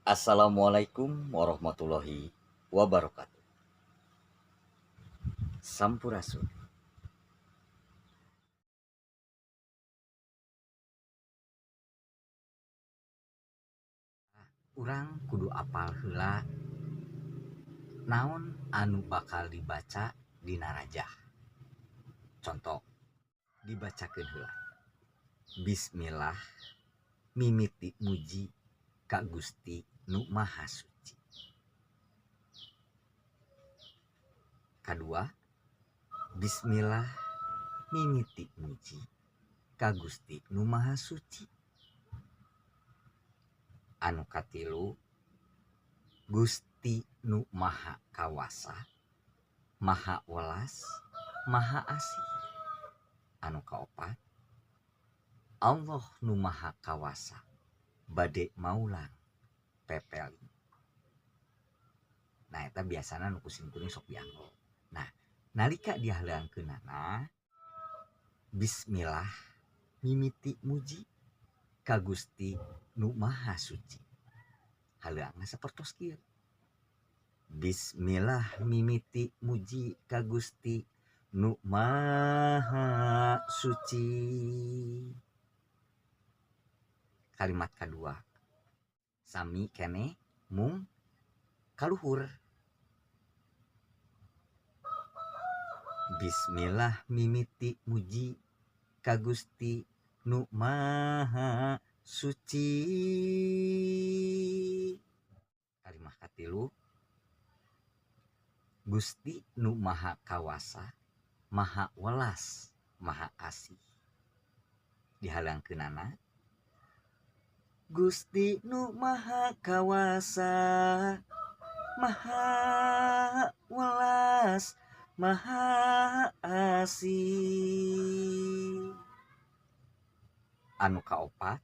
Assalamualaikum warahmatullahi wabarakatuh. Sampurasun. Urang kudu apal heula naon anu bakal dibaca dina rajah. Contoh dibacakeun heula. Bismillah mimiti muji ka Gusti nu Maha Suci. Kadua, Bismillah mimiti muji ka Gusti nu Maha Suci. Anu katilu, Gusti nu Maha Kawasa, Maha Welas, Maha Asih. Anu kaopat, Allah nu Maha Kawasa bade maulang pepeling. Nah eta biasana nu ku simkuring sok dianggo. Nah nalika dihaleuangkeunana Bismillah mimiti muji ka Gusti nu Maha Suci. Haleuangna sapertos kieu. Bismillah mimiti muji ka Gusti nu Maha Suci. Kalimat kadua sami kene mung kaluhur. Bismillah mimiti muji ka Gusti nu Maha Suci. Kalimat katilu, Gusti nu Maha Kawasa, Maha Welas, Maha Asih. Dihalangkeunana Gusti nu Maha Kawasa, Maha Welas, Maha Asih. Anu kaopat,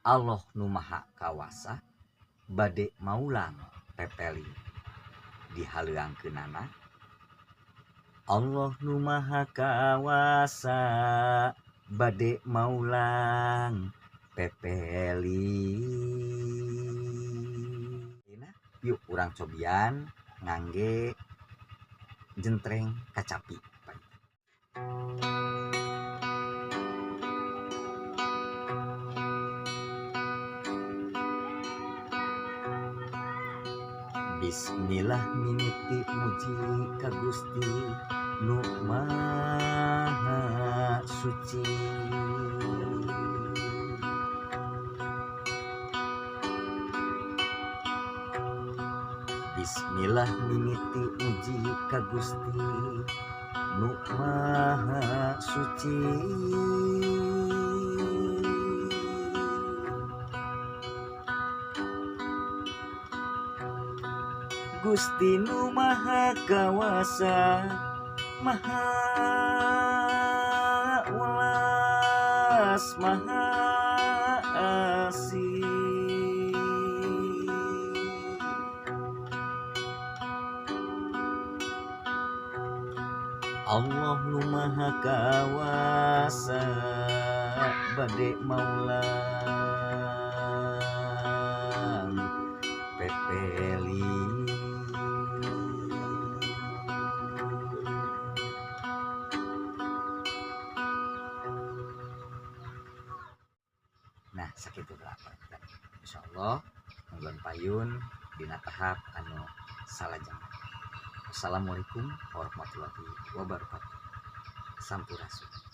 Allah nu Maha Kawasa bade maulang pepeling. Dihaleuangkeunana Allah nu Maha Kawasa bade maulang pepeling. Yuk urang cobian ngangge jentreng kacapi. Bismillah mimiti muji ka Gusti nu Maha Suci. Bismillah mimiti muji ka Gusti nu Maha Suci. Gusti nu Maha Kawasa, Maha Welas, Maha Asih. Allah nu Maha Kawasa bade maulang pepeling. Nah sakitu berapa insyaallah mungguan payun dina tahap anu salajengna. Assalamualaikum warahmatullahi wabarakatuh. Sampurasun.